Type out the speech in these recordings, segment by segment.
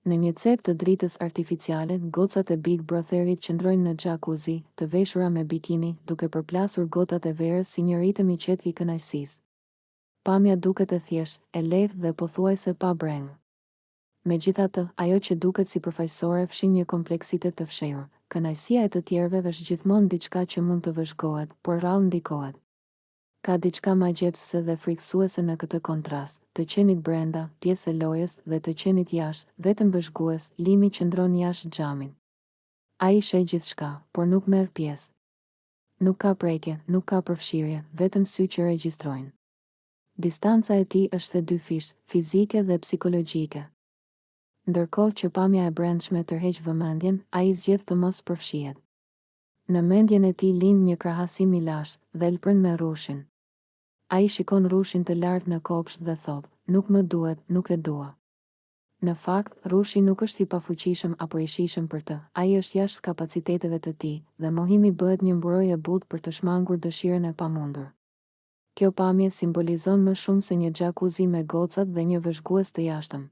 Në një cep të dritës artificiale, gocat e Big Brotherit qëndrojnë në xhakuzi, të veshura me bikini, duke përplasur gotat e verës si një ritëm i qetë i kënaqësisë. Pamja duket e thjeshtë, e lehtë dhe pothuajse pa brengë. Megjithatë, ajo që duket sipërfaqësore fshin një kompleksitet të fshehur. Kënaqësia e të tjerëve është gjithmonë diçka që mund të vëzhgohet, por rrallë ndikohet. Ka diçka magjepsëse dhe frikësuese në këtë kontrast, të qenit brenda, pjesë e lojës, dhe të qenit jashtë, vetëm vëzhgues, Limi qëndron jashtë xhamit. Ai sheh gjithçka, por nuk merr pjesë. Nuk ka prekje, nuk ka përfshirje, vetëm sy që regjistrojnë. Distanca e tij është e dyfishtë, fizike dhe psikologjike. Ndërkohë që pamja e brendshme tërheq vëmendjen, ai zgjedh të mos përfshihet. Në mendjen e tij lind një krahasim i lashtë, dhelprën me rrushin. Ai shikon rrushin të lartë në kopsht dhe thotë, Nuk më duhet, nuk e dua. Në fakt, rrushi nuk është i pafuqishëm apo i shijshëm për të, ai është jashtë kapaciteteve të tij, dhe mohimi bëhet një mburojë e butë për të shmangur dëshirën e pamundur. Kjo pamje simbolizon më shumë se një xhakuzi me gocat dhe një vëzhgues të jashtëm.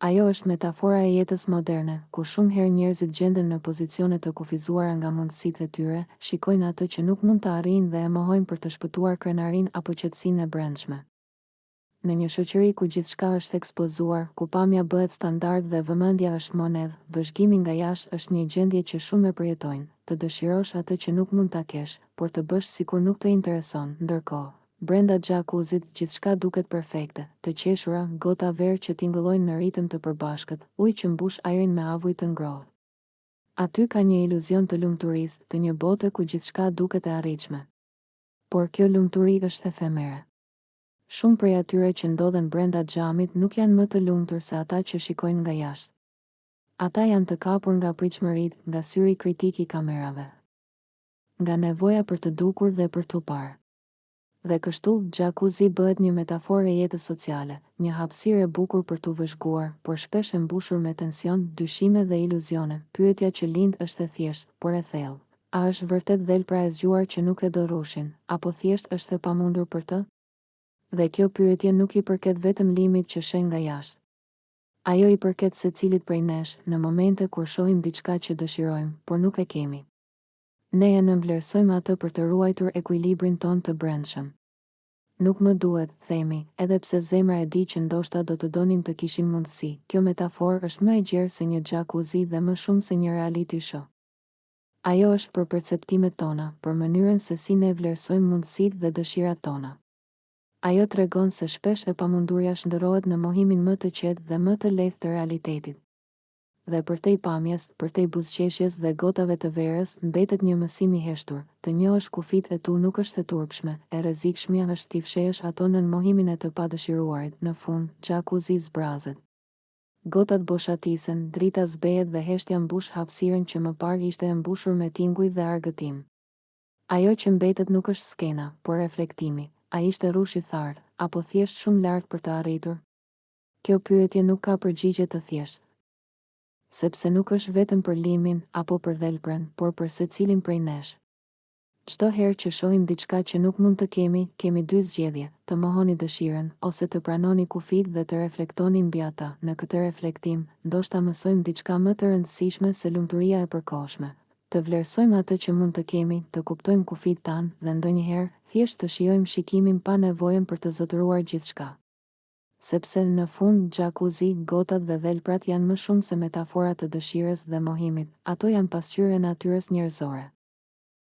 Ajo është metafora e jetës moderne, ku shumë herë njerëzit gjenden në pozicione të kufizuara nga mundësitë e tyre, shikojnë atë që nuk mund të arrijnë dhe e mohojnë për të shpëtuar krenarinë apo qetësinë e brendshme. Në një shoqëri ku gjithçka është ekspozuar, ku pamja bëhet standard dhe vëmendja është monedhë, vëzhgimi nga jashtë është një gjendje që shumë e përjetojnë, të dëshirosh atë që nuk mund ta kesh, por të bësh sikur nuk të intereson, ndërkohë. Brenda xhakuzit, gjithçka duket perfekte, të qeshura, gota verë që tingëllojnë në ritëm të përbashkët, ujë që mbush ajrin me avuj të ngrohtë. Aty ka një iluzion të lumturisë, të një bote ku gjithçka duket e arritshme. Por kjo lumturi është efemere. Shumë prej atyre që ndodhen brenda xhamit nuk janë më të lumtur se ata që shikojnë nga jashtë. Ata janë të kapur nga pritshmëritë, nga syri kritik i kamerave. Nga nevoja për të dukur dhe për t'u parë. Dhe kështu, xhakuzi bëhet një metaforë e jetës sociale, një hapësirë e bukur për t'u vëzhguar, por shpesh e mbushur me tension, dyshime dhe iluzione. Pyetja që lind është e thjeshtë, por e thellë. A është vërtet dhelpra e zgjuar që nuk e do rrushin, apo thjesht është e pamundur për të? Dhe kjo pyetje nuk i përket vetëm Limit që sheh nga jashtë. Ajo i përket secilit prej nesh, në momente kur shohim diçka që dëshirojmë, por nuk e kemi. Ne e nënvlerësojmë atë për të ruajtur ekuilibrin tonë të brendshëm. Nuk më duhet, themi, edhe pse zemra e di që ndoshta do të donim të kishim mundësi, kjo metaforë është më e gjerë se një xhakuzi dhe më shumë se një reality show. Ajo është për perceptimet tona, për mënyrën se si ne vlerësojmë mundësitë dhe dëshirat tona. Ajo tregon se shpesh e pamunduria shndërrohet në mohimin më të qetë dhe më të lehtë të realitetit. Dhe përtej pamjes, përtej buzëqeshjes dhe gotave të verës, mbetet një mësim i heshtur, të njohësh kufijtë e tu nuk është e turpshme, e rrezikshmja është t'i fshehësh ato nën mohimin e të padëshiruarit, në fund, xhakuzi zbrazet. Gotat boshatisen, drita zbehet dhe heshtja mbush hapësirën që më parë ishte e mbushur me tinguj dhe argëtim. Ajo që mbetet nuk është skena, por reflektimi, a ishte rrushi thartë, apo thjesht shumë lart për të arritur? Kjo pyetje nuk ka përgjigje të thjeshtë. Sepse nuk është vetëm për Limin, apo për dhelprën, por për secilin prej nesh. Çdo herë që shohim diçka që nuk mund të kemi, kemi dy zgjedhje, të mohoni dëshirën, ose të pranoni kufijtë dhe të reflektoni mbi ata. Në këtë reflektim, ndoshta mësojmë diçka më të rëndësishme se lumturia e përkohshme. Të vlerësojmë atë që mund të kemi, të kuptojmë kufijtë tanë, dhe ndonjëherë, thjesht të shijojmë shikimin pa nevojën për të zotëruar gjithçka. Sepse, në fund, xhakuzi, gotat dhe dhelprat janë më shumë se metafora të dëshirës dhe mohimit, ato janë pasqyrë e natyrës njerëzore.